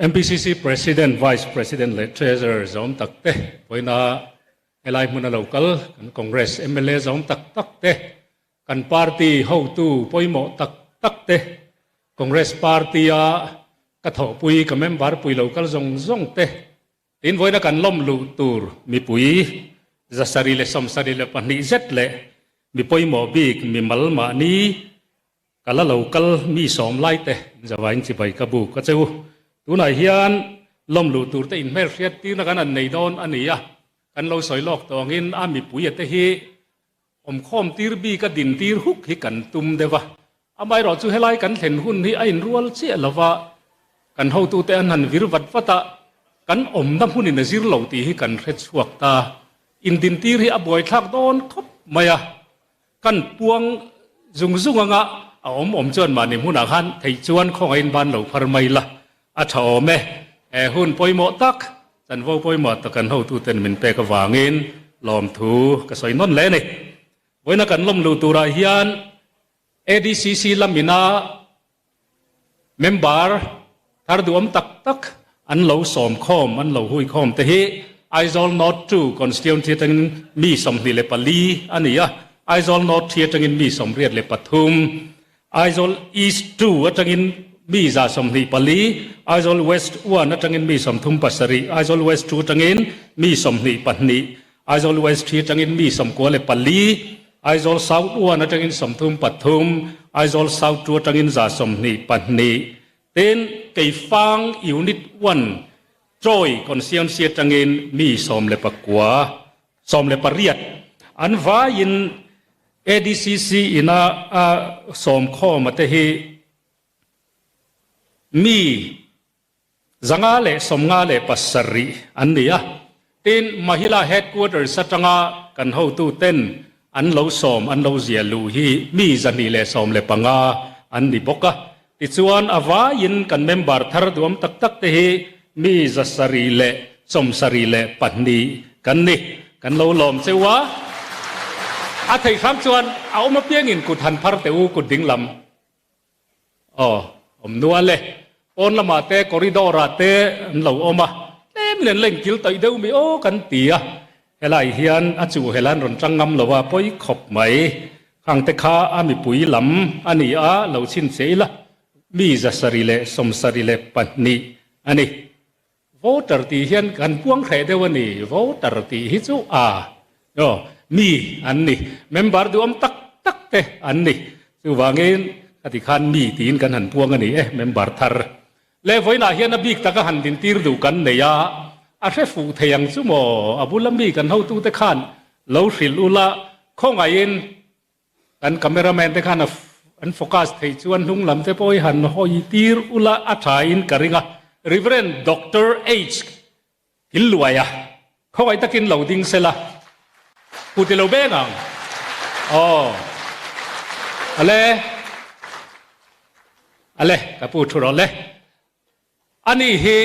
MPCC President, Vice President leh Treasurer zawm tak te vawiina helai hmuna lo kal kan Congress mla zawm tak tak te, kan party hotu pawimawh tak tak te, Congress party-a ka thawhpui ka member pui lo kal zawng zawng te, Tin vawiina kan lawm luh tur mipui 772 zet leh mi pawimawh bik mi mal mahni ka la lo kal mi sawm lai te zavain chibai ka buk a che u. Tunah hian lawm luh tur te inhmelhriat tirna kan han nei dawn a ni a, kan lo sawi lawk tawh angin a mipui a te hi awmkhawm tir bik a din tir huk hi kan tum deuh a. Amaherawh chu helai kan thlen hun hi a inrual chiah lo va, kan hotute an han vir vat vat a, kan awmna hmunin a zir lo tih hi kan hre chhuak ta. Indintir hi a buaithlak dawn khawp mai a, kan puang zung zung anga a awm awm chuan mahni hmunah khan theih chuan khawngaihin ban lo phar mai la, a tha awm e. He hun pawimawh tak, chanvo pawimawh tak kan hotuten min pek avangin lawmthu ka sawi nawn hle a ni. Vawiina kan lawm luh turah hian ADCC lamina member thar duhawm tak tak an lo sawm khawm, an lo hui khawm te hi Aizawl North 2 Constituency atangin mi 24 a ni a, Aizawl North 3 atangin mi 83, Aizawl East 2 atangin mi 124, Aizawl West 1 atangin mi 37, Aizawl West 2 atangin mi 22, Aizawl West 3 atangin mi 94, Aizawl South 1 atangin 33, Aizawl South 2 atangin 122. Tin, Keifang Unit 1 Troy Constituency atangin mi 19, 18 an vaiin ADCC ina a sawmkhawm a te hi mi 557 an ni a. Tin, Mahila Headquarters atanga kan hotu ten an lo sawm an lo zia luh hi mi 215 an ni bawk a. Tichuan, a vaiin kan member thar duam tak tak te hi mi 772 kan ni. Kan lo lawm cheu a. A theih hram chuan a awm apiangin kut han phar teh u kut ding lam. Aw, awm nual e. Pawn lamah te, corridor ah te an lo awm a, tlemin an la inkil tawih deuh mi aw kan ti a. Helai hian a chuh hel an rawn tang ngam lo a, pawi khawp mai. Khang te kha a mipui lam a ni a, lo chhinchhiah ila, mi 772 a ni. Voter tih hian kan puang hreh deuh a ni, voter tih hi chu a aw mi an ni, member duhawm tak tak te an ni. Chuvangin khati khan mi tiin kan han puang a ni e, member thar. Le vawiinah hian a bik taka han dintir duh kan nei a, a hre fuh thei ang chu maw, a bula mi kan hotute khan lo hrilh ula, khawngaihin Kan cameraman te khan an focus theih chuan hnung lam te pawh hi han hawi tir ula a tha in ka ring a. Reverend Doctor H. Killuaia khawngaih takin lo ding sela pu ti lo beng ang. Aw. Ale. Ale, ka pu thu rawh le. Ani hi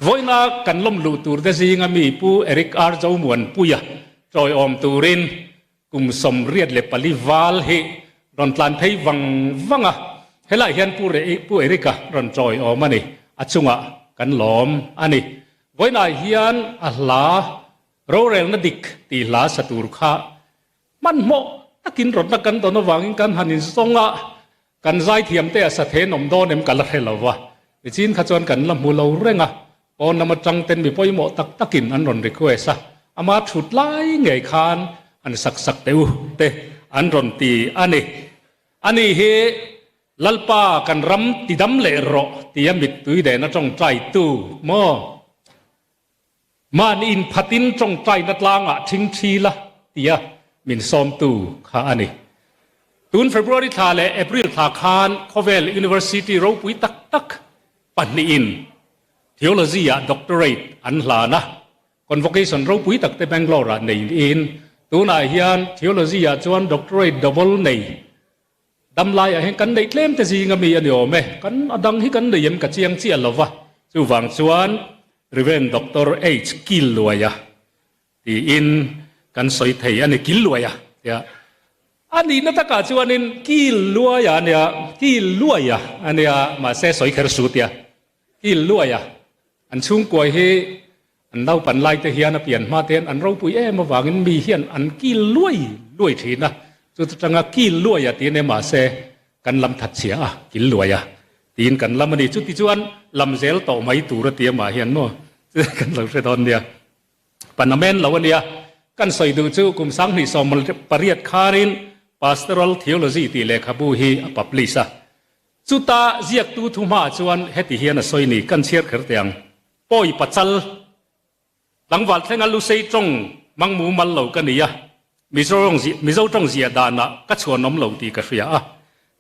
vawiina kan lawm luh tur te zinga mi Pu Eric R. Zomuanpuia tawiawm turin kum 84 val hi rawn tlan phei vang vang a, helaiah hian Pu Pu Eric-a rawn tawiawm a ni, a chungah kan lawm a ni. Vawiinah hian a hla rorelna dik tih hla sa tur kha hmanhmawh takin rawtna kan dawn avangin kan han inzawng a, Kan zaithiam te a sa then awm dawn em ka la hre lo va, nichin kha chuan kan la hmu lo reng a, pawn lam atang ten mi pawimawh tak takin an rawn request a, ama thut lai ngei khan an sak sak teh u te an rawn ti a ni. Ani hi Lalpa kan ram tidam leh rawh tia mittui dehna tawngtai tu maw? Mahni inphatin tawngtaina tlangah thingthi la tia min sawmtu kha a ni. Tun February thla leh April thla khan khawvel University ropui tak tak pahnihin Theology-ah Doctorate an hlan a, Convocation ropui tak te Bangalore-ah nei niin tunah hian Theology-ah chuan Doctorate double nei Damlaiah hian kan neih tlem te zing ami a ni awm e, kan a dang hi kan nei em ka chiang chiah lo va, chuvang chuan Rev. Doctor H. Killuaia tiin kan sawi thei a ni, Killuaia tia. A nihna takah chuanin kil luaia a nia, kil luaia a nia, mahse sawi kher su tia, kil luaia an chhungkuai hi an naupan lai te hian a pian hma te hian an ropui em avangin mi hian an kil luai luai thin a, chu chutanga kil luaia tiin e mahse kan lam that chhia a, kil luaia tiin kan lam a ni. Chuti chuan lam zel tawh mai tur a ti amah hian maw chu kan lo hre dawn nia. Panamen lo a nia. Kan sawi duh chu kum 2018 kharin Pastoral Theology tih lehkhabu hi a publish a. Chuta ziaktu thu hmaah chuan heti hian a sawi ni, kan chhiar kher teh ang. Pawi pachal, tlangval thlenga lusei tawng hmang mumal lo ka ni a, Mizo tawng ziah danah ka chhuanawm lo tih ka hria a.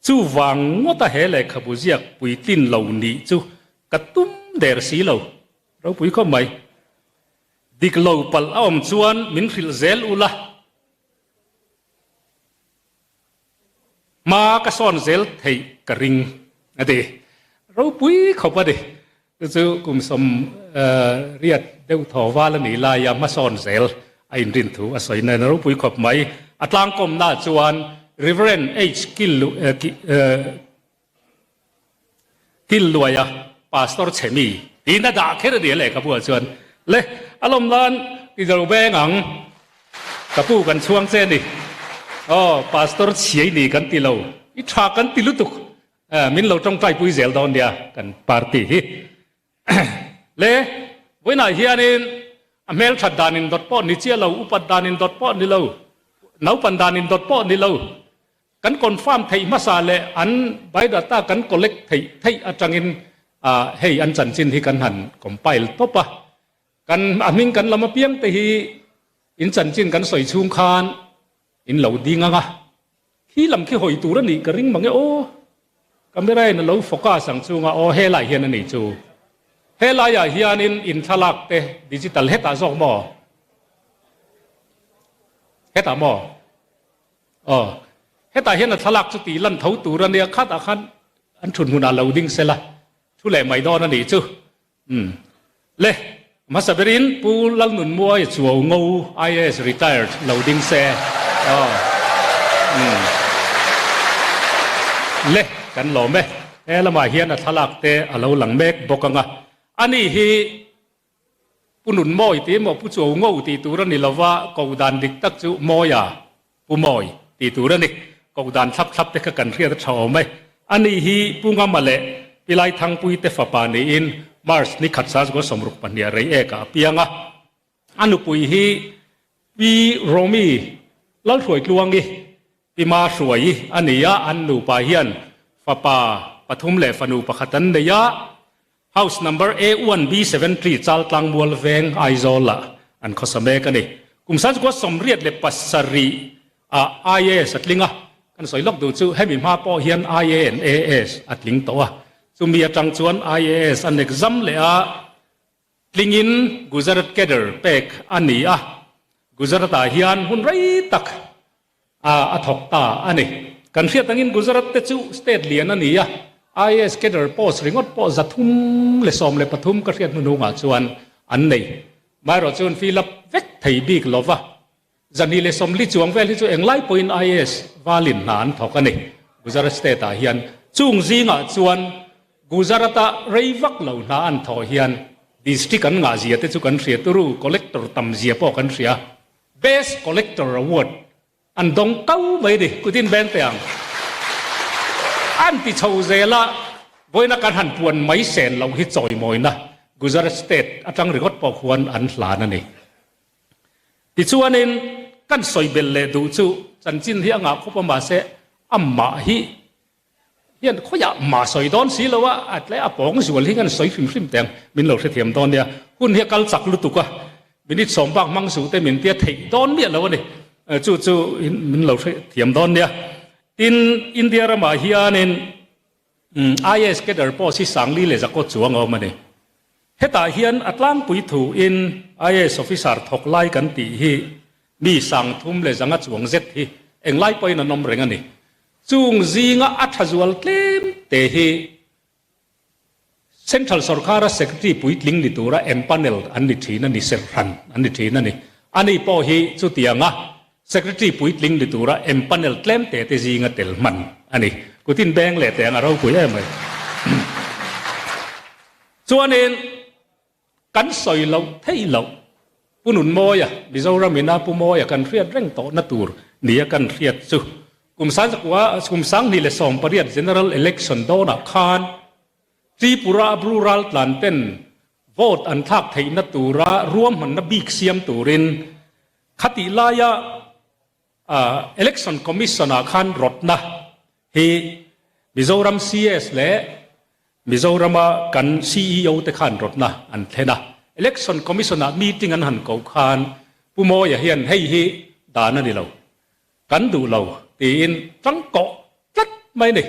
Chuvang ngawta he lehkhabu ziak puitlin lo nih chu ka tum der si lo. Ropui khawp mai. Dik lo palh a awm chuan min hrilh zel ula. Hma ka sawn zel theih ka ring a ti. Ropui khawp a ni. Chu chu kum 80 deuh thaw val a nih laia hmasawn zel a inrin thu a sawi nen ropui khawp mai. A tlangkawmna chuan Reverend H. Killuaia Pastor Chhemi tiin a dah kher a ni a lehkhabu ah chuan. Le, a lawm nan i lo beng ang, ka pu kan chhuang che a ni. Aw, Pastor Chhiai ni kan ti lo, i tha kan ti lutuk, min lo tawngtai pui zel dawn nia kan party hi. Le, vawiinah hianin a hmelthat dan indawt pawh ni chiah lo, upat dan indawt pawh ni lo, naupan dan indawt pawh ni lo, Kan confirm theih hmasa leh an biodata kan collect theih theih atangin hei an chanchin hi kan han compile tawp a. Kan a hming kan lam apiang te hi in chanchin kan sawi chhung khan in lo ding ang a. Khi lam khi hawi tur a nih ka ring mang e aw. Camera in a lo focus ang chunga aw helai hian a nih chu. Helaiah hianin in thlalak te digital hetah zawk maw? Hetah maw? Aw, hetah hian a thlalak chu tih lan tho tur a nia, khatah khan an thut hmunah lo ding sela, thu leh mai dawn a nih chu. Umm. Le, hmasa berin Pu Lalnunmuai Chuau Ngo, IAS retired, lo ding se. Aw. Umm. Le, kan lawm e. He lamah hian a thlalak te a lo lang mek bawk ang a. Ani hi Pu Nun Mawi tih emaw Pu Chuau Ngo tih tur a ni lova, koh dan dik tak chu Mawia, Pu Mawi tih tur a ni. Koh dan thlap thlap te kha kan hriat a tha awm e. Ani hi Pu Ngama leh Pi Lai Thangpui te fapa niin March ni khat 1962 rei ekah a piang a. A nupui hi Pi Romi Lalhruaitluangi, Pi Ma Hruai a ni a, an nupa hian fapa pathum leh fanu pakhat an nei a. House number A one B 73 Chaltlang Mual Veng, Aizawl ah an khawsa mek a ni. Kum 1977 ah IAS a tling a, kan sawi lawk duh chu hemi hma pawh hian IA and AS a tling tawh a, chumi atang chuan IAS an exam leh a, tlingin Gujarat cadre pek a ni a, Gujarat ah hian hun rei tak a a thawk ta a ni. Kan hriat angin Gujarat te chu state lian a ni a, IAS cadre post ringawt pawh 313 ka hriat hnuhnungah chuan an nei. Maherawh chuan fill up vek thei bik lo va, 240 chuang vel hi chu englai pawhin IAS valin hna an thawk a ni Gujarat state ah hian. Chung zingah chuan Gujarat-a rei vak lo hna an thawh hian district an ngah zia te chu kan hria turu, collector tam zia pawh kan hria. Best Collector Award an dawng kau mai a ni, kutin beng teh ang. An ti chho zel a, vawiina kan han puan mai sen loh hi chawimawina Gujarat State atang ringawt pawh khuan an hlan a ni. Tichuanin kan sawi belh leh duh chu chanchin hi a ngah khawp a mahse amah hi Hian khawiah mah sawi dawn si lo a, a tle a pawng zual hi kan sawi hrim hrim teng min lo hrethiam dawn nia. Hun hi a kal chak lutuk a, minute sawm bak hmang suh te min tia theih dawn miah lo a ni. Chu chu min lo hrethiam dawn nia. Tin, India ramah hianin IAS cadre post hi Sangli leh Zakawt chuang a awm a ni. Hetah hian a tlangpui thuin IAS officer thawk lai kan tih hi mi 300 chuang zet hi englai pawhin an awm reng a ni. Chung zinga a tha zual tlem te hi Central sorkara Secretary puitling ni tura empanel an ni thin a ni, serhran an ni thin a ni. Ani pawh hi chutianga. Secretary puitling ni tura empanel tlem te te zinga tel hman a ni. Kutin beng leh teh ang a ropui em mai. Chuanin kan sawi loh theih loh Pu Nunmawia, Mizoram ina Pu Mawia kan hriat reng tawhna tur nia kan hriat chu kum sangzakua kum 2018 General Election dawnah khan Tripura Bru raltlan ten vote an thlak theihna tura ruahmanna bik siam turin Khatih laia Election Commission-ah khan rawtna hi Mizoram CS leh Mizorama kan CEO te khan rawtna an thlen a. Election Commission-ah meeting an han koh khan Pu Mawia hian hei hi dan a ni lo, kan duh lo tiin tangkawh tlat mai a ni.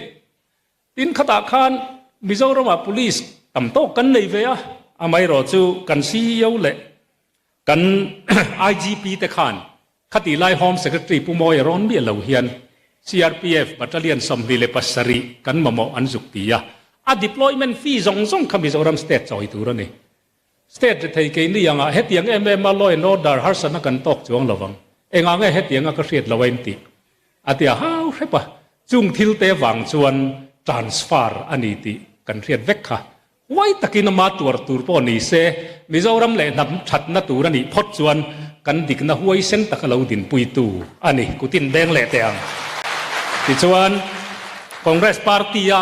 Tin khatah khan Mizoramah Police tam tawk kan nei ve a, amaherawh chu kan CEO leh kan IGP te khan khatih lai Home Secretary Pu Mawia rawn miah lo hian CRPF Battalion 27 kan mamawh an zuk ti a, a deployment fee zawng zawng kha Mizoram State chawi tur a ni. State rethei keini angah hetiang em em a law and order harsatna kan tawk chuang lo vang. Engah nge hetianga ka hriat lo a inti? A ti a hau hrep a, chung thil te vang chuan transfer a ni tih kan hriat vek kha. Huai takin ama tuar tur pawh ni se, Mizoram leh hnam thatna tur a nih phawt chuan kan dikna huaisen taka lo dinpuitu a ni. Kutin beng leh teh ang. Tichuan, Congress party-a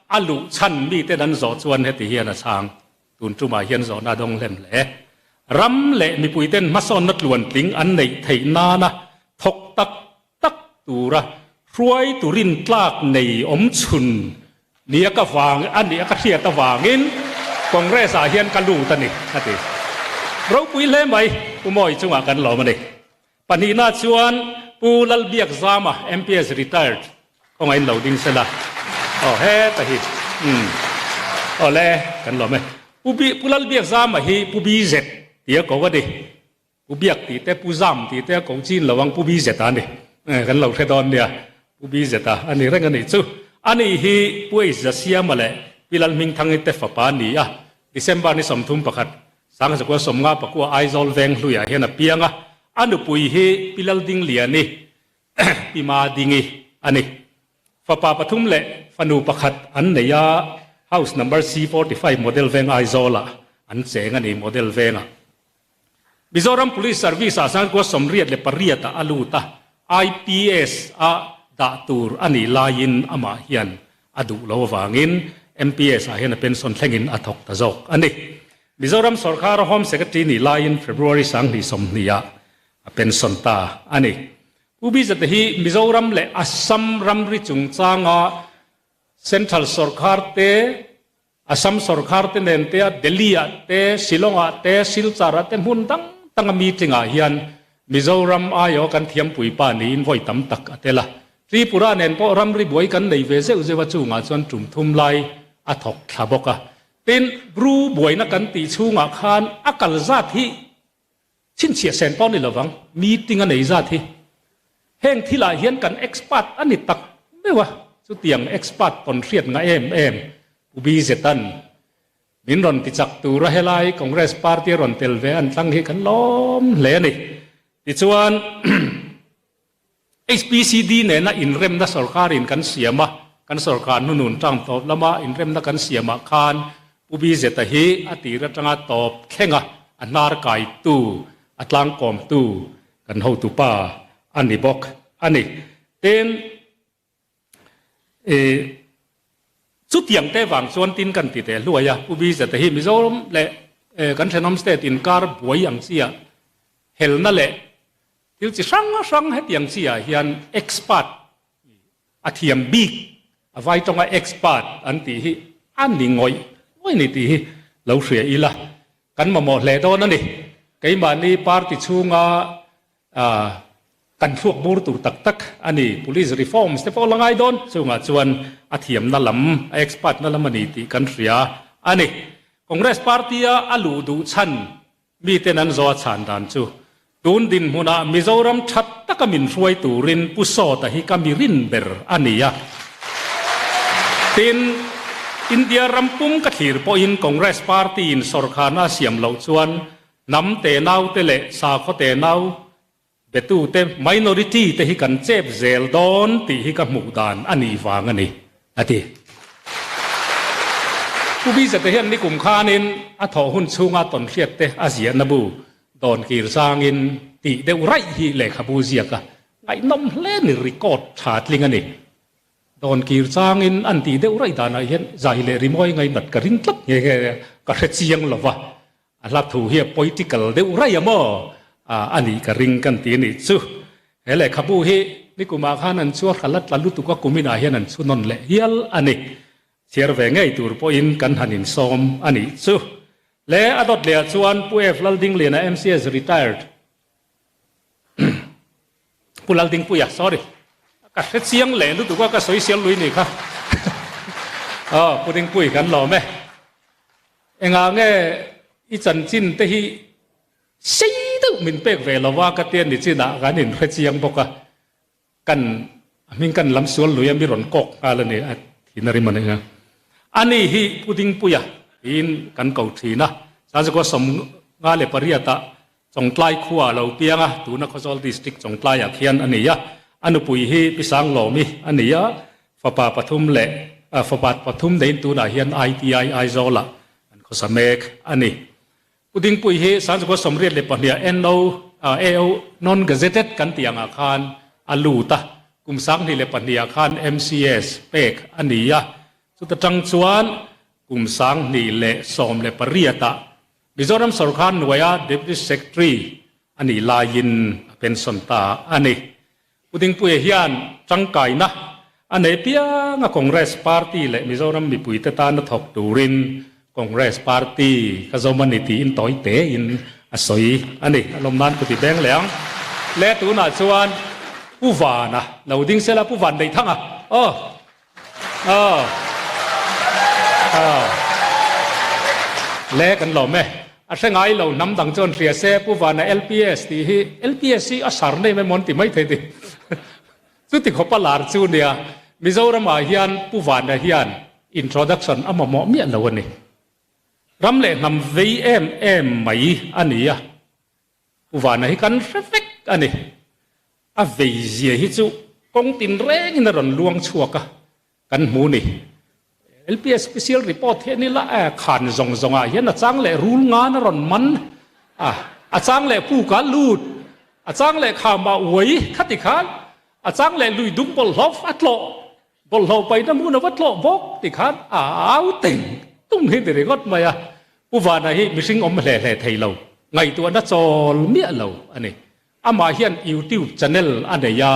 a luh chhan miten an zawh chuan heti hian a chhang. Tun tumah hian zawhna a dawng hlem hle. Ram leh mipuiten hmasawnna tluantling an neih theih nana thawk tak tak tura hruaitu rintlak nei awm chhun nia ka vang a nih a ka hriat avangin Congress ah hian ka lut a ni, a ti. Ropui hle mai, Pu Mawi chungah kan lawm a ni. Pahnihna chuan Pu Lalbiakzama, MPS retired, Khawngaih in lo ding sela. Aw heta hi. Umm. Aw le, kan lawm e. Pu Bi, Pu Lalbiakzama hi Pu BZ tia ko a ni. Pu Biak tih te, Pu Zam tih te a ko chin lo ang Pu BZ a ni. Kan lo hre dawn nia. Pu BZ a a ni reng a nih chu. Ani hi Pu H Zasiama leh Pi Lalhmingthangi te fapa a ni a. December ni 31, 1959 Aizawl Venghlui ah hian a piang a. A nupui hi Pi Laldingliani Pi Madingi a ni. Fapa pathum leh fanu pakhat an nei a, house number C45 Model Veng Aizawlah an cheng a ni Model Vengah. Mizoram Police Service ah Sangkua 88 ah a lut a, IPS a dah tur a nih laiin amah hian a duh lo avangin MPS ah hian a pension thlengin a thawk ta zawk a ni. Mizoram sawrkara Home Secretary nih laiin February 2020 ah A pension ta a ni. Pu Bizate hi Mizoram leh Assam ramri chungchanga Central sawrkhar te, Assam sawrkhar te nen te a Delhi ah te, Shillong ah te, Silchar ah te hmun dang danga meeting ah hian Mizoram aiawh kan thiampui pa niin vawi tam tak a tel a. Tripura nen pawh ramri buai kan nei ve zeuh zeuh a chungah chuan tum thum lai a thawk thla bawk a. Tin, Bru buaina kan tih chhungah khan a kal zat hi Chhinchhiah sen pawh ni lovang, meeting a nei zat hi. Heng thilah hian kan expert a ni tak meuh a, chutiang expert tawn hriat nga em em Pu Bizetan min rawn ti chak tura helai Congress party a rawn tel ve an tlang hi kan lawm hle a ni. Tichuan HPCD nena inremna sorkarin kan siam a, kan sorkar hnunun term tawp lama inremna kan siamah khan Pu Bizeta hi a tir atanga tawp thlenga a hnar kaitu, a tlangkawmtu kan hotupa a ni bawk a ni. Tin, ih, chutiang te vang chuan tin kan ti teh hluai a, Pu Bizeta hi Mizoram leh kan thenawm state inkar buai ang chiah helna leh Thil chi hrang hrang hetiang chi ah hian expert a thiam bik, a vai tawnga expert an tih hi a ni ngawih ngawih ni tih hi lo hria ila kan mamawh hle dawn a ni. Keimahni party chhunga kan thluak bur tur tak tak a ni. Police reforms te pawh la ngai dawn chungah chuan a thiamna lam, a expert na lam a ni tih kan hria a ni. Congress party a a luh duh chhan Miten an zawh a chhan dan chu, Tun dinhmunah Mizoram tha taka min hruai turin Pu Sawta hi ka mi rin ber a ni a. Tin, India ram pum ka thlir pawhin Congress party-in sawrkharna a siam loh chuan hnam te naute leh sakhaw te nau. Betute minority te hi kan chep zel dawn tih hi ka hmuh dan a nih vang a ni, a ti. Pu Biza te hian nikum khanin a thawh hun chhunga tawnhriat te a ziahna bu dawn kir zangin tih deuh raih hi lehkhabu ziak a ngaihnawm hle ni record tha tling a ni. Dawn kir changin an tih deuh raih danah hian zai leh rimawi ngainat ka ring tlat nghe nghe ka hre chiang lo va. A hla thu hi a political deuh raih a maw? A nih ka ring kan ti a nih chu. He lehkhabu hi nikumah khan an chuar hral a tla lutuk a kuminah hian an chhunawn leh hial a ni. Chhiar ve ngei tur pawhin kan han insawm a nih chu. Le a dawt lehah chuan Pu F. Laldingliana MCS retired Pu Laldingpuia, sorry, ka hre chiang leh lutuk a, ka sawi sial lui ni kha. Aw, Pu Dingpui kan lawm e. Engah nge i chanchin te hi sei deuh min pek ve lo va ka tia ni chinah kan inhre chiang bawk a. Kan a hming kan lam sual lui a mi rawn kawk nghal a ni a thin a rim a ni a. Ani hi Pu Dingpuia tiin kan ko thin a, Sazikua 58 ah Chawngtlai khua a lo piang a, tuna Khawzawl District Chawngtlaiah khian a ni a. A nupui hi Pi Sanglawmi a ni a, fapa pathum leh fapa pathum neiin tunah hian ITI Aizawlah an khawsa mek a ni. Pu Dingpui hi Sanzukua 82 ah NO, AO, Non-Gazetted kan tih angah khan a lut a, kum 2002 ah khan MCS pek a ni a, chuta tang chuan kum 2018 ah Mizoram sorkar hnuaia Deputy Secretary a nih laiin a pension ta a ni. Pu Dingpuia hian tangkaina a nei piang a Congress Party leh Mizoram mipuite tana thawk turin Congress Party ka zawm a ni tiin tawi tein a sawi a ni. A lawm nan ku ti beng leh ang. Le tunah chuan Pu Vana lo ding sela Pu Van Neihthanga aw. Aw. Aw. Le kan lawm e. A hre ngai lo hnam dang chuan hria se Pu Vana LPS tih hi LPS hi a sar nei mai maw an ti mai thei ti. Chuti khawp a lar chu nia Mizoramah hian Pu Vana hian introduction a mamawh miah lo a ni. Ram leh hnam vei em em mai a ni a. Pu Vana hi kan hre vek a ni. A vei zia hi chu kawng tin rengin a rawn luang chhuak a, kan hmu ni. LPS special report hi a ni la, khan zawng zawngah hian a chang leh rul ngan a rawn man a, a chang leh puk a lut, a chang leh khamah uai khati khan, a chang leh lui dung bawlhhlawh a tlawh, Bawlhhlawh paihna hmun a va tlawh bawk ti khan a au teng tung hi ti ringawt mai a. Pu Vana hi mihring awm hle hle thei lo, ngaihtuahna chawl miah lo a ni. Amah hian YouTube channel a nei a,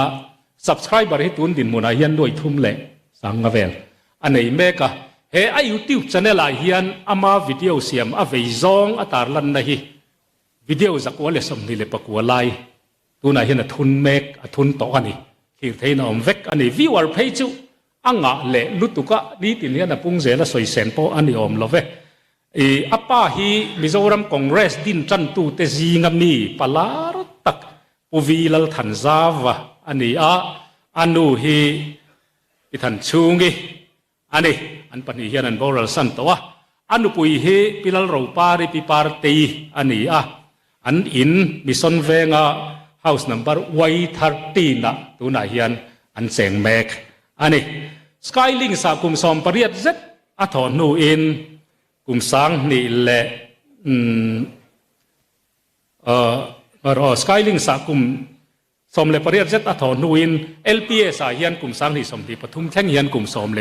subscriber hi tun dinhmunah hian nuai thum leh sanga vel a nei mek a. He a YouTube channel ah hian ama video siam a vei zawng a tarlanna hi video 124 lai Tunah hian a thun mek, a thun tawh a ni. Thlir theiin a awm vek a ni. Viewer phei chu a ngah leh lutuk a, nitin hian a pung zel a sawi sen pawh a ni awm lo ve. I a pa hi Mizoram Congress din tantute zinga mi palar tak Pu Vi Lalthanzava a ni a, a nu hi Pi Thanchhungi A ni, an pahnih hian an boral san tawh a. A nupui hi Pi Lalropari Pi Partei a ni a. An in Mission Venga house number Y 13 ah tunah hian an cheng mek a ni. Skylinks ah kum 18 zet a thawh hnuin kum 2000 leh Skylinks ah kum 18 zet a thawh hnuin LPS ah hian kum 2023 thleng hian kum 15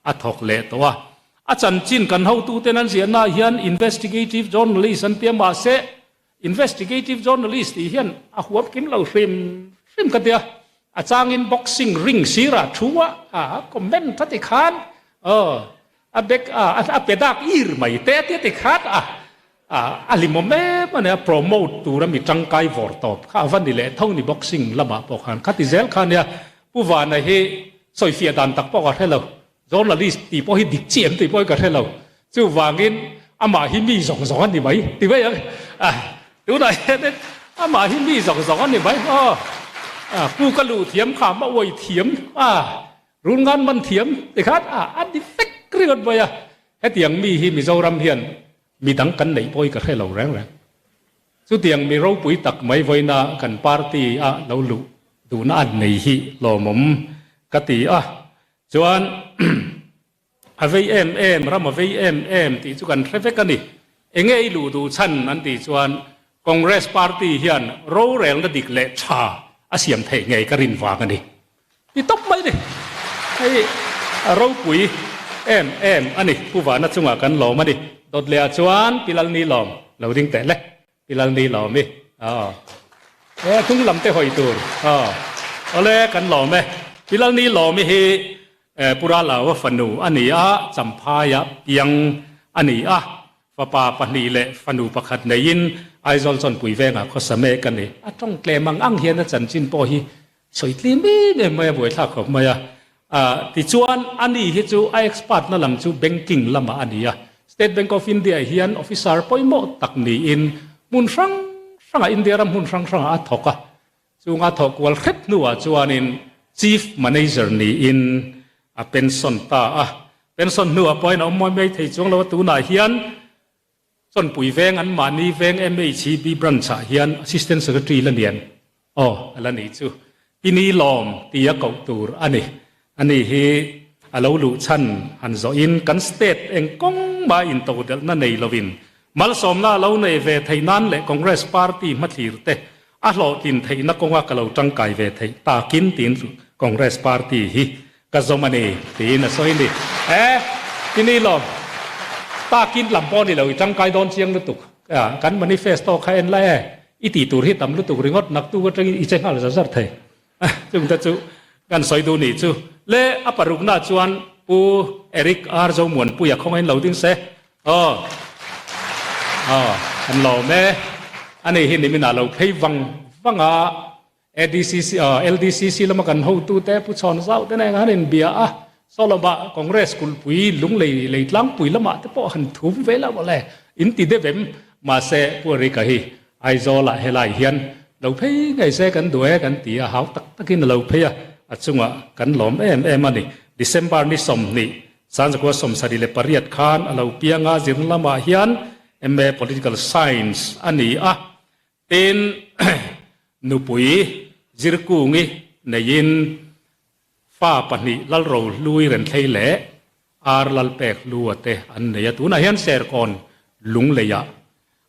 a thawk leh tawh a. A chanchin kan hotuten an ziahnaah hian investigative journalist an tia mahse investigative journalist tih hian a huam kim lo hrim hrim ka tia. A changin boxing ring sirah thu a a comment a ti khan aw a bek a a pe dak ir mai te a tia ti khan a A hlimawm em a ni a, promote tura mi tangkai vawr tawp kha a va ni leh tho ni boxing lamah pawh khan khati zel kha nia Pu Vana hi sawifiah dan tak pawh ka hre lo, journalist tih pawh hi dik chi em tih pawh hi ka hre lo, chuvangin amah hi mi zawng zawng a ni mai ti mai ang a, tunah hianin amah hi mi zawng zawng a ni mai aw, pu ka luh thiam kha a uai thiam a, rulngan man thiam ti khan a a ni vek ringawt mai a, hetiang mi hi Mizoram hian Mi dang kan neih pawh hi ka hre lo reng reng. Chutiang mi ropui tak mai vawiina kan party a lo luh duhna an nei hi lawmawm ka ti a. Chuan a vei em em, ram a vei em em tih chu kan hre vek a ni. Enge i luh duh chhan an tih chuan Congress party hian rorelna dik leh tha a siam theih ngei ka rin vang a ni. Ti tawp mai ni. Hei a ropui em em a ni. Pu Vana chungah kan lawm a ni. Dawt lehah chuan Pi Lalni lawm lo ding teh le. Pi Lalni lawm i. Aw. E hnung lam te hawi tur. Aw. Awle kan lawm e. Pi Lalni lawm i hi Pu Ralauva fanu a ni a, Champhaia piang a ni a. Fapa pahnih leh fanu pakhat neiin Aizawl Chawnpui vengah khawsa mek a ni. A tawng tlem ang ang hian a chanchin pawh hi sawi tlim em em mai a, buaithlak khawp mai a. Tichuan, ani hi chu a expert na lam chu banking lamah a ni a. State Bank of India hian officer pawimawh tak niin hmun hrang hrangah, India ram hmun hrang hrangah a thawk a. Chunga thawh kual hrep hnuah chuanin Chief Manager niin a pension ta a. Pension hnuah pawhin a awm mawi mai thei chuang lo a, tunah hian Chawnpui veng an mahni veng MHEB branch-ah hian Assistant Secretary la nian aw a la nih chu. Pini lawm tia koh tur a ni. Ani hi a lo luh chhan han zawhin kan state eng kawng mah intodelhna nei lovin malsawmna a lo nei ve theih nan leh Congress party hmathlir te a hlawhtlin theihna kawnga ka lo tangkai ve theih takin tiin Congress party hi ka zawm a ni tiin a sawi ni. E, tini lawm takin lam pawh ni lo i tangkai dawn chiang lutuk. Kan manifesto kha en la e, i tih tur hi tam lutuk ringawt naktuk atangin i che nghal zar zar thei. Chungte chu kan sawi duh nih chu. Le a parukna chuan Pu Eric R Zomuanpuia khawngain lo ding se. Aw. Aw, an lawm e. Ani hi niminah lo phei vang vang a. ADCC, LDCC lama kan hotute Pu Chhawn Zau te nen han inbia a. Saw lamah Congress kulhpui lunglei lei tlangpui lamah te pawh han thum ve lo mawle. In ti deuh em? Mahse Pu Eric-a hi Aizawlah helai hian lo phei ngei se kan duh e kan ti a, hau tak takin a lo phei a, a chungah kan lawm em em a ni. December ni 20, 1978 khan a lo piang a, zirna lamah hian MA Political Science a ni a, tin nupui zirkungi neiin Fa pahnih Lalro Hlui Renthlei leh Ar Lalpek Hlua te an nei a, tunah hian Serkawn Lungleiah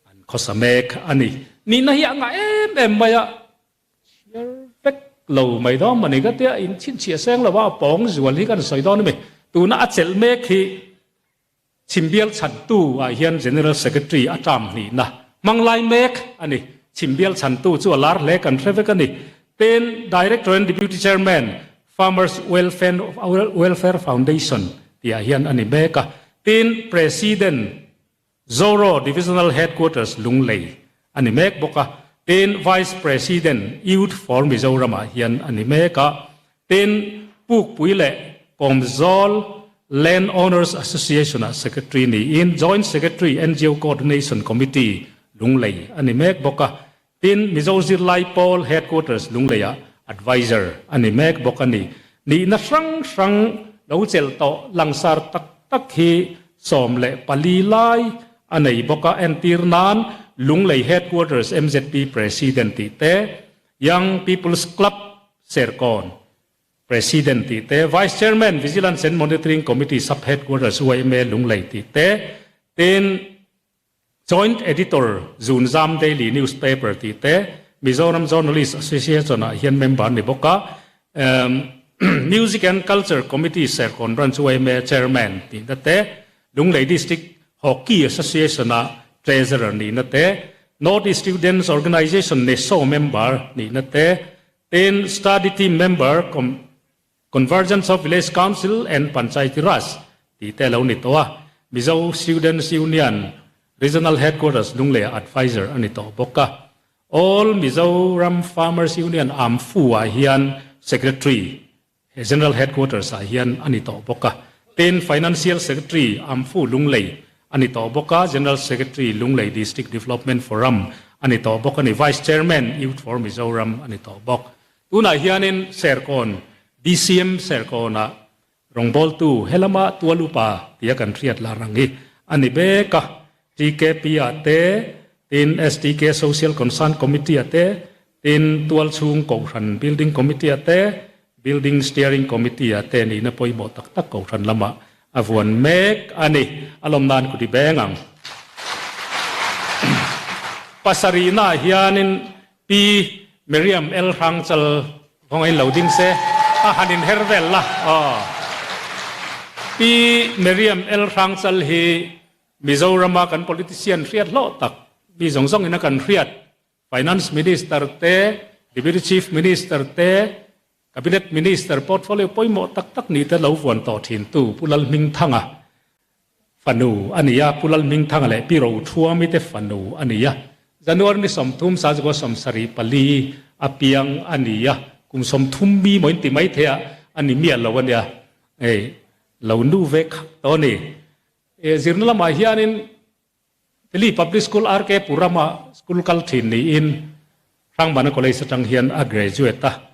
an khawsa mek a ni. Nihna hi a ngah em em mai a, chhiar vek lo mai dawn mawni ka tia, in chhinchhiah seng lo a, a pawng zual hi kan sawi dawn a mi. Tuna a chelh mek hi Chhimbial chhantu ah hian General Secretary a term hnihna hmang lai mek a ni. Chhimbial chhantu chu a lar hle kan hre vek a ni. Tin, Director and Deputy Chairman, Farmers Welfare Foundation tih ah hian a ni mek a. Tin, President, Zoro Divisional Headquarters, Lunglei a ni mek bawk a. Tin, Vice President, Youth for Mizoram ah hian a ni mek a. Tin, Pukpui leh Kawmzawl Land Owners Association-ah Secretary niin Joint Secretary NGO Coordination Committee, Lunglei a ni mek bawk a. Tin, Mizo Zirlai Pawl Headquarters Lungleiah Adviser a ni mek bawk a ni. Nihna hrang hrang lo chelh tawh langsar tak tak hi 14 lai a nei bawk a. Entir nan Lunglei Headquarters mzp President tih te, Young People's Club Serkawn President tih te, Vice Chairman Vigilance and Monitoring Committee Sub Headquarters yma Lunglei tih te, tin Joint Editor Zunzam Daily Newspaper tih te, Mizoram Journalist Association ah hian member ni bawk a, Music and Culture Committee Serkawn Branch yma Chairman tihna te, Lunglei District Hockey Association ah Treasurer nihna te, North East Students Organisation NESO member nihna te, tin Study Team member Convergence of Village Council and Panchayati Raj tih te a lo ni tawh a, Mizo Students Union Regional Headquarters Lungleiah Adviser a ni tawh bawk a. All Mizoram Farmers Union Amfu ah hian Secretary He General Headquarters ah hian a ni tawh bawk a. Tin, Financial Secretary Amfu Lunglei a ni tawh bawk a, General Secretary Lunglei District Development Forum a ni tawh bawk a ni. Vice Chairman Youth for Mizoram a ni tawh bawk. Tunah hianin Serkawn BCM Serkawnah rawngbawltu helama tual upa tia kan hriat lar ang hi a ni bek a. TKP ah te. Tin, STK Social Concern Committee-ah te, tin, Tualchhung Kohhran Building Committee-ah te, Building Steering Committee-ah te nihna pawimawh tak tak kohhran lamah a vuan mek a ni. A lawm nan kut i beng ang. Pasarihnaah hianin Pi Miriam L. Hrangchal khawngain lo ding se, a han inher vel la. Aw. Pi Miriam L. Hrangchal hi Mizorama kan politician hriat hlawh tak, mi zawng zawngin a kan hriat, Finance Minister te, Deputy Chief Minister te, Cabinet Minister portfolio pawimawh tak tak nih te lo vuan tawh thintu Pu Lalhmingthanga fanu a ni a, Pu Lalhmingthanga leh Pi Rothuami te fanu a ni a. January ni 30 Sazgaw 74 a piang a ni a, kum 30 mi maw in ti mai thei a, a ni miah lo a nia. Hei, lo nu ve khak tawh a ni. Zirna lamah hianin Delhi Public School RK Puram-a school kal thin niin Hrangbana College atang hian a graduate a.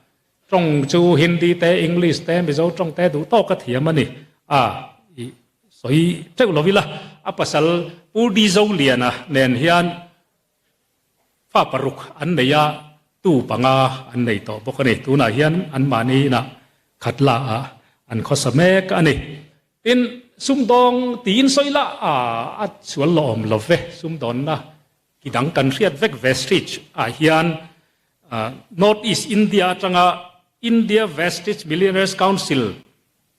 Tawng chu Hindi te, English te, Mizo tawng te duh tawk a thiam a ni. A i sawi teuh lo ila, a pasal Pu Di Zoliana nen hian fa paruk an nei a, tu panga an nei tawh bawk a ni. Tunah hian anmahni inah khatla ah an khawsa mek a ni. Tin, sumdawng tiin sawi la a, a sual lo awm lo ve. Sumdawnna ki dang kan hriat vek Vestige ah hian North East India atanga India Vestige Millionaires Council,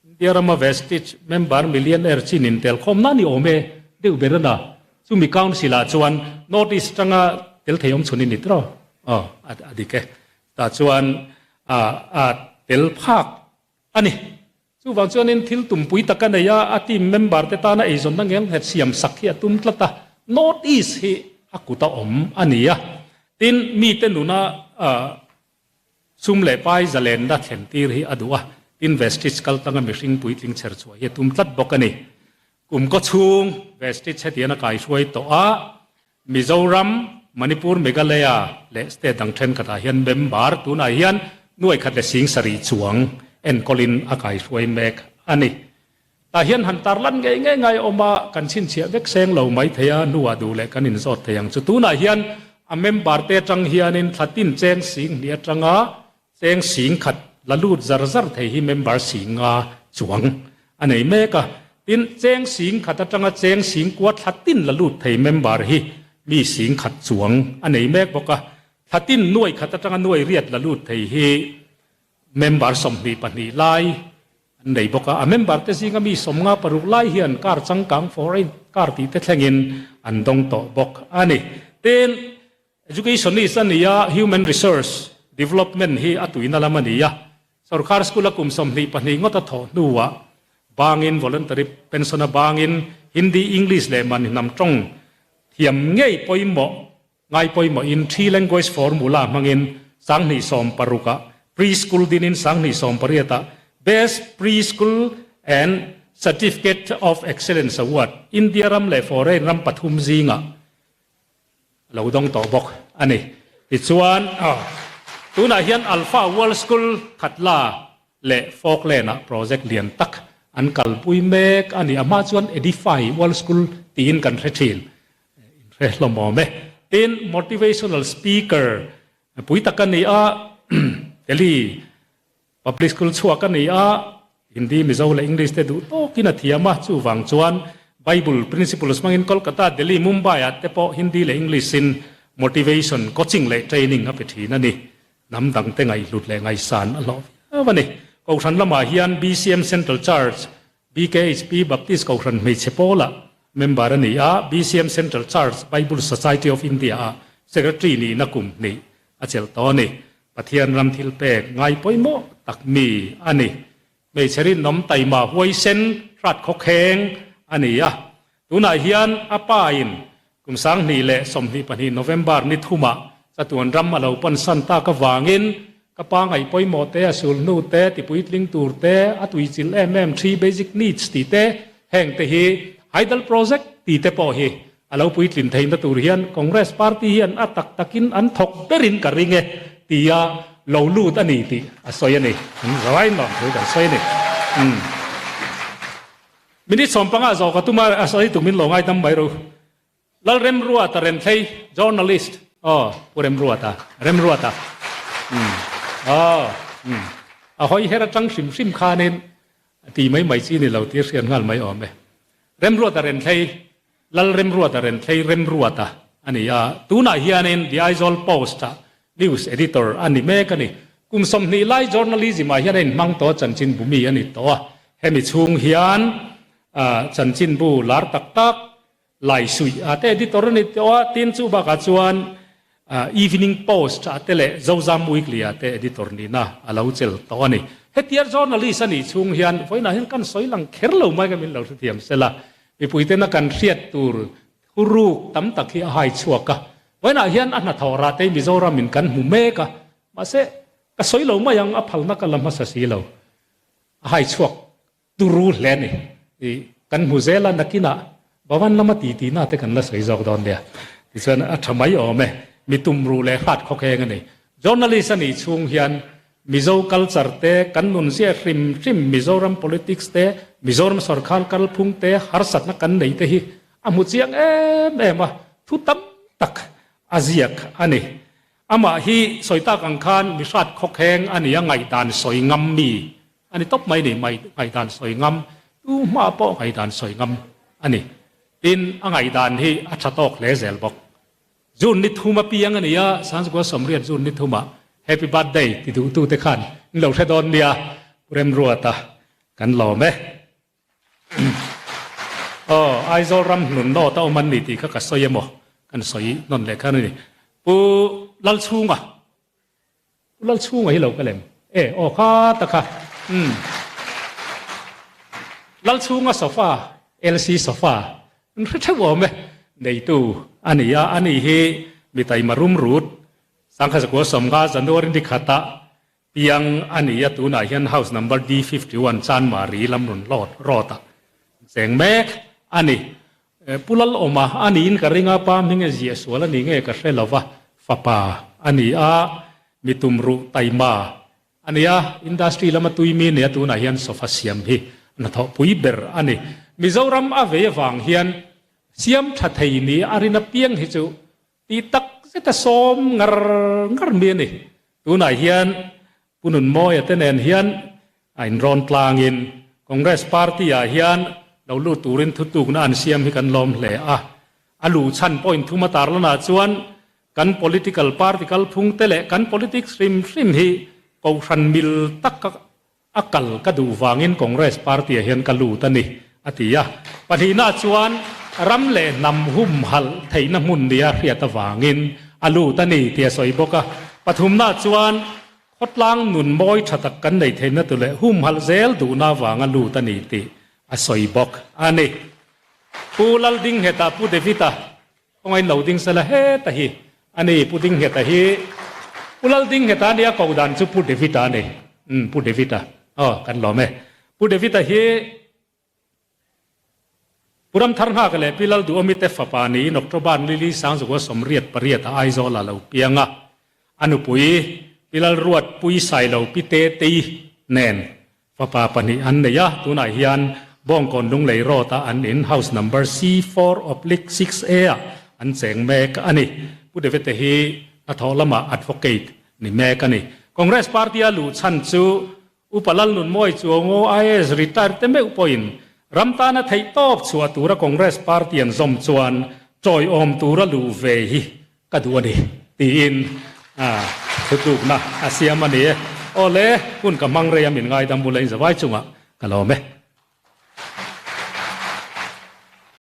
India rama Vestige member millionaire chin intel khawm na ni awm e deuh ber a na. Chumi council ah chuan North East atanga tel thei awm chhun i ni tiraw? Aw, a dik e. Tah chuan a tel phak A ni. Chuvang chuanin thil tumpui tak a nei a, a team member te tana eizawnna ngelnghet siam sak hi a tum tlat a, North East hi a kut a awm a ni a. Tin, mite nuna sum leh pai zalenna thlen tir hi a duh a, tin Vestige kal tanga mihring puitling chher chhuah hi a tum tlat bawk a ni. Kum kaw chhung Vestige hetian a kaihruai tawh a, Mizoram, Manipur, Meghalaya leh state dang thenkhatah hian member tunah hian nuai khat leh sing sarih chuang enkawlin a kaihruai mek a ni. Tah hian han tarlan ngei ngei ngai awm a, kan chhinchhiah vek seng lo mai thei a, hnuah duh leh kan inzawt thei ang chu. Tunah hian a member te atang hianin thla tin cheng sing hnih atanga Cheng sing khat la lut zar zar thei hi member sing nga chuang a nei mek a. Tin, cheng sing khat atanga cheng sing kua thla tin la lut thei member hi mi sing khat chuang a nei mek bawk a. Thla tin nuai khat atanga nuai riat la lut thei hi member 22 lai an nei bawk a. A member te zinga mi 56 lai hian car changkang foreign car tih te thlengin an dawng tawh bawk a ni. Tin, Educationist a ni a, Human Resource Development hi a tuina lam a ni a. Sorkar school a kum 22 ngawt a thawh hnuah bangin voluntary pension a bangin Hindi, English leh mahni hnam tawng thiam ngei pawimawh ngai pawimawhin Three Language Formula hmangin 2016 ah Pre-School dinin 2018 ah Best Pre-School and Certificate of Excellence Award India ram leh foreign ram pathum zingah A lo dawng tawh bawk a ni. Tichuan, tunah hian Alpha World School Khatla leh Falkland-ah project lian tak an kalpui mek a ni. A hma chuan Edify World School tiin kan hre thin. Inhre hlawm awm e. Tin, motivational speaker pui tak a ni a, Delhi Public School chhuak a ni a, Hindi, Mizo leh English te duh tawkin a thiam a, chuvang chuan Bible Principles hmangin Kolkata, Delhi, Mumbai ah te pawh Hindi leh English in motivation, coaching leh training a pe thin a ni. Hnam dang te ngaihhlut leh ngaihsan a hlawh viau a ni. Kohhran lamah hian BCM Central Church, BKHP Baptist Kohhran Hmeichhe Pawlah member a ni a, BCM Central Church, Bible Society of India ah Secretary nihna kum hnih a chelh tawh a ni. Pathian ram thil pek ngai pawimawh tak mi a ni. Hmeichhe rinawm taima huaisen hrat khawkheng a ni a. Tunah hian a pa in kum 2022 November ni thumah chatuan ram a lo pansan tak avangin ka pa ngaih pawimawh te, a sul hnu te, tipuitling tur te, a tuichilh em em three basic needs tih te, heng te hi Hydel Project tih te pawh hi a lo puitlin theihna tur hian Congress Party hian a tak takin an thawk berin ka ring e tia lo lut a ni tih a sawi a ni. An zavain lawm thu kan sawi a ni. Umm. Minute 15 zawh ka tum a, a sawi tumin lo ngaidam mai ru. Lalremruata Remthlei, journalist, aw, Pu Remruata, Remruata, umm, aw, umm, a hawi her atang hrim hrim khanin a ti mai mai chi ni lo tih a hriat nghal mai awm e. Remruata Remthlei, Lalremruata Remthlei, Remruata a ni a, tunah hianin The Aizawl Post-ah News Editor a ni mek a ni. Kum 20 lai journalism ah hian a inhmang tawh a, chanchinbu mi a ni tawh a, hemi chhung hian chanchinbu lar tak tak Laisuih ah te editor a ni tawh a, tin chu bakah chuan Evening Post ah te leh Zozam Weekly ah te editor nihna a lo chel tawh a ni. Hetiar journalist a nih chhung hian vawiinah hian kan sawi lang kher lo mai ka min lo hrethiam sela, mipuitena kan hriat tur thuruk tam tak hi a hai chhuak a. Vawiinah hian a hnathawh rah te hi Mizoram in kan hmu mek a, mahse ka sawi lo mai ang a phalna ka la hmasa si lo. A hai chhuak Turu hle a ni. I kan hmu zel a, nakinah Bhavan lama titi na te kan la sawi zawk dawn nia. Tichuan a tha mai awm e. Mi tumruh leh hrat khawkheng a ni. Journalist a nih chhung hian Mizo culture te, kan nunzia hrim hrim, Mizoram politics te, Mizoram sorkar kalphung te, harsatna kan nei te hi a hmu chiang em em a, thu tam tak a ziak a ni. Amah hi sawi tak ang khan mi hrat khawkheng a ni a, ngaihdan sawi ngam mi A ni tawp mai ni, ngaihdan sawi ngam, tu hma pawh ngaihdan sawi ngam a ni. Tin, a ngaihdan hi a tha tawk hle zel bawk. June ni thum a piang a ni a, Sanskua 80 June ni thumah Happy Birthday ti duhtute khan in lo hre dawn nia, Pu Remruata kan lawm e. Aw, Aizawl ram hnun nawt a awm an ni tih kha ka sawi emaw, kan sawi nawn leh khan a ni. Pu Lalchhunga. Pu Lalchhunga hi lo ka lem e aw kha ta kha umm Lalchhunga sofa LC sofa an hre theuh awm e neitu a ni a ani hi mi taima rum rut 1975 January ni khata piang a ni a tunah hian house number D51 Chanmari lam rawn lawt rawt a cheng mek a ni. Pu Lalawma a niin ka ring a, pa hming e ziah sual a ni nge ka hre lo va, fapa a ni a, mi tumruh taima a ni a, industry lama tui mi nia tunah hian sofa siam hi hnathawh pui ber a ni. Mizoram a vei avang hian siam tha thei ni a rin apiang hi chu tih tak zeta sawm ngar ngar mi a ni. Tunah hian Pu Nunmawia te nen hian a inrawn tlangin Congress party-ah hian lo lut turin thutlukna an siam hi kan lawm hle a. A luh chhan point thum a tarlanah chuan kan political party kalphung te leh kan politics hrim hrim hi kohhran mil taka a kal ka duh vangin Congress party-ah hian ka lut a ni, a ti a. Pahnihna chuan ram leh hnam humhalh theihna hmun nia hriat avangin a lut a ni tih a sawi bawk a. Pathumna chuan Khawtlang nun mawi tha tak kan nei theihna tu leh humhalh zel duhna avanga lut a ni tih a sawi bawk a ni. Pu Laldingheta, Pu David-a khawngain lo ding sela heta hi a ni. Pu Dingheta hi Pu Laldingheta a nia, ko dan chu Pu David-a a ni. Umm Pu David-a, aw kan lawm e. Pu David-a hi Pu Ramthar Nghaka leh Pi Lalduhawmi te fapa niin October ni li 1988 ah Aizawl ah lo piang a, a nupui Pi Lalruat Pui Sailo Pi Te Tei nen fapa pahnih an nei a, tunah hian Bawngkawn Lunglei Road ah an in house number C4/6A ah an cheng mek a ni. Pu Devete hi hnathawh lamah advocate ni mek a ni. Congress party a luh chhan chu Upa Lalnunmawi Chuango IAS retired te meuh pawhin ram tana theih tawp chhuah tura Congress party an zawm chuan chawiawm tura luh ve hi ka duh a ni tiin thutlukna a siam a ni e. Awle, hun ka hmang rei a min ngaidam bula in zavai chungah ka lawm e.